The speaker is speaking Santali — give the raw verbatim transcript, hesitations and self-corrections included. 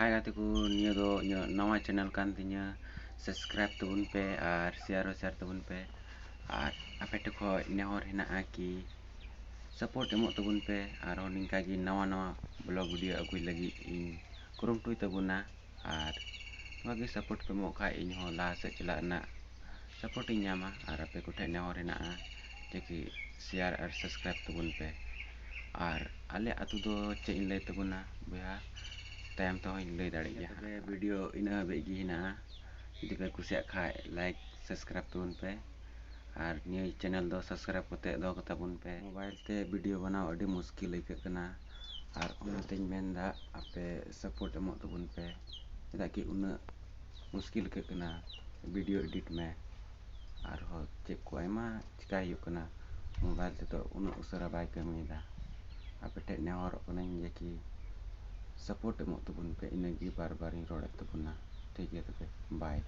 ᱦᱟᱭ ᱜᱟᱛᱮ ᱠᱚ, ᱱᱤᱭᱟᱹ ᱫᱚ ᱤᱧᱟᱹᱜ ᱱᱟᱣᱟ ᱪᱮᱱᱮᱞ ᱠᱟᱱ ᱛᱤᱧᱟᱹ᱾ ᱥᱟᱵᱥᱠᱨᱟᱭᱤᱵᱽ ᱛᱟᱵᱚᱱ ᱯᱮ ᱟᱨ ᱥᱮᱭᱟᱨ ᱦᱚᱸ ᱥᱮᱭᱟᱨ ᱛᱟᱵᱚᱱ ᱯᱮ᱾ ᱟᱨ ᱟᱯᱮ ᱴᱷᱮᱱ ᱠᱷᱚᱱ ᱱᱮᱦᱚᱨ ᱦᱮᱱᱟᱜᱼᱟ ᱠᱤ ᱥᱟᱯᱳᱨᱴ ᱮᱢᱚᱜ ᱛᱟᱵᱚᱱ ᱯᱮ, ᱟᱨᱦᱚᱸ ᱱᱤᱝᱠᱟ ᱜᱮ ᱱᱟᱣᱟ ᱱᱟᱣᱟ ᱵᱞᱚᱜ ᱵᱷᱤᱰᱤᱭᱳ ᱟᱹᱜᱩᱭ ᱞᱟᱹᱜᱤᱫ ᱤᱧ ᱠᱩᱨᱩᱢᱩᱴᱩᱭ ᱛᱟᱵᱚᱱᱟ᱾ ᱟᱨ ᱱᱚᱣᱟ ᱜᱮ ᱥᱟᱯᱳᱨᱴ ᱯᱮ ᱮᱢᱚᱜ ᱠᱷᱟᱱ ᱤᱧ ᱦᱚᱸ ᱞᱟᱦᱟ ᱥᱮᱫ ᱪᱟᱞᱟᱜ ᱨᱮᱱᱟᱜ ᱥᱟᱯᱳᱨᱴ ᱤᱧ ᱧᱟᱢᱟ᱾ ᱟᱨ ᱟᱯᱮ ᱠᱚᱴᱷᱮᱱ ᱱᱮᱦᱚᱨ ᱦᱮᱱᱟᱜᱼᱟ ᱡᱮ ᱠᱤ ᱥᱮᱭᱟᱨ ᱟᱨ ᱥᱟᱵᱥᱠᱨᱟᱭᱤᱵᱽ ᱛᱟᱵᱚᱱ ᱯᱮ᱾ ᱟᱨ ᱟᱞᱮ ᱟᱹᱛᱩ ᱫᱚ ᱪᱮᱫ ᱤᱧ ᱞᱟᱹᱭ ᱛᱟᱵᱚᱱᱟ ᱵᱚᱭᱦᱟ, ᱛᱟᱭᱚᱢ ᱛᱮᱦᱚᱸᱧ ᱞᱟᱹᱭ ᱫᱟᱲᱮᱜ ᱜᱮᱭᱟ᱾ ᱛᱚᱵᱮ ᱵᱷᱤᱰᱤᱭᱳ ᱤᱱᱟᱹ ᱦᱟᱹᱵᱤᱡ ᱜᱮ ᱦᱮᱱᱟᱜᱼᱟ᱾ ᱡᱩᱫᱤ ᱯᱮ ᱠᱩᱥᱤᱭᱟᱜ ᱠᱷᱟᱱ ᱞᱟᱭᱤᱠ ᱥᱟᱵᱥᱠᱨᱟᱭᱤᱵᱽ ᱛᱟᱵᱚᱱ ᱯᱮ, ᱟᱨ ᱱᱤᱭᱟᱹ ᱪᱮᱱᱮᱞ ᱫᱚ ᱥᱟᱵᱥᱠᱨᱟᱭᱤᱵᱽ ᱠᱟᱛᱮ ᱫᱚᱦᱚ ᱠᱟᱛᱟ ᱵᱚᱱ ᱯᱮ᱾ ᱢᱳᱵᱟᱭᱤᱞ ᱛᱮ ᱵᱷᱤᱰᱤᱭᱳ ᱵᱮᱱᱟᱣ ᱟᱹᱰᱤ ᱢᱩᱥᱠᱤᱞ ᱟᱹᱭᱠᱟᱹᱜ ᱠᱟᱱᱟ, ᱟᱨ ᱚᱱᱟᱛᱮᱧ ᱢᱮᱱᱫᱟ ᱟᱯᱮ ᱥᱟᱯᱳᱨᱴ ᱮᱢᱚᱜ ᱛᱟᱵᱚᱱ ᱯᱮ, ᱪᱮᱫᱟᱜ ᱠᱤ ᱩᱱᱟᱹᱜ ᱢᱩᱥᱠᱤᱞ ᱟᱹᱭᱠᱟᱹᱜ ᱠᱟᱱᱟ ᱵᱷᱤᱰᱤᱭᱳ ᱮᱰᱤᱴ ᱢᱮ, ᱟᱨᱦᱚᱸ ᱪᱮᱫ ᱠᱚ ᱟᱭᱢᱟ ᱪᱤᱠᱟᱭ ᱦᱩᱭᱩᱜ ᱠᱟᱱᱟ, ᱢᱳᱵᱟᱭᱤᱞ ᱛᱮᱫᱚ ᱩᱱᱟᱹᱜ ᱩᱥᱟᱹᱨᱟ ᱵᱟᱭ ᱠᱟᱹᱢᱤᱭᱮᱫᱟ᱾ ᱟᱯᱮ ᱴᱷᱮᱱ ᱱᱮᱦᱚᱨᱚᱜ ᱠᱟᱹᱱᱟᱹᱧ ᱡᱮ ᱠᱤ ᱥᱟᱯᱳᱨᱴ ᱮᱢᱚᱜ ᱛᱟᱵᱚᱱ ᱯᱮ, ᱤᱱᱟᱹᱜᱮ ᱵᱟᱨ ᱵᱟᱨᱤᱧ ᱨᱚᱲᱮᱫ ᱛᱟᱵᱚᱱᱟ᱾ ᱴᱷᱤᱠ ᱜᱮᱭᱟ, ᱛᱚᱵᱮ ᱵᱟᱭ᱾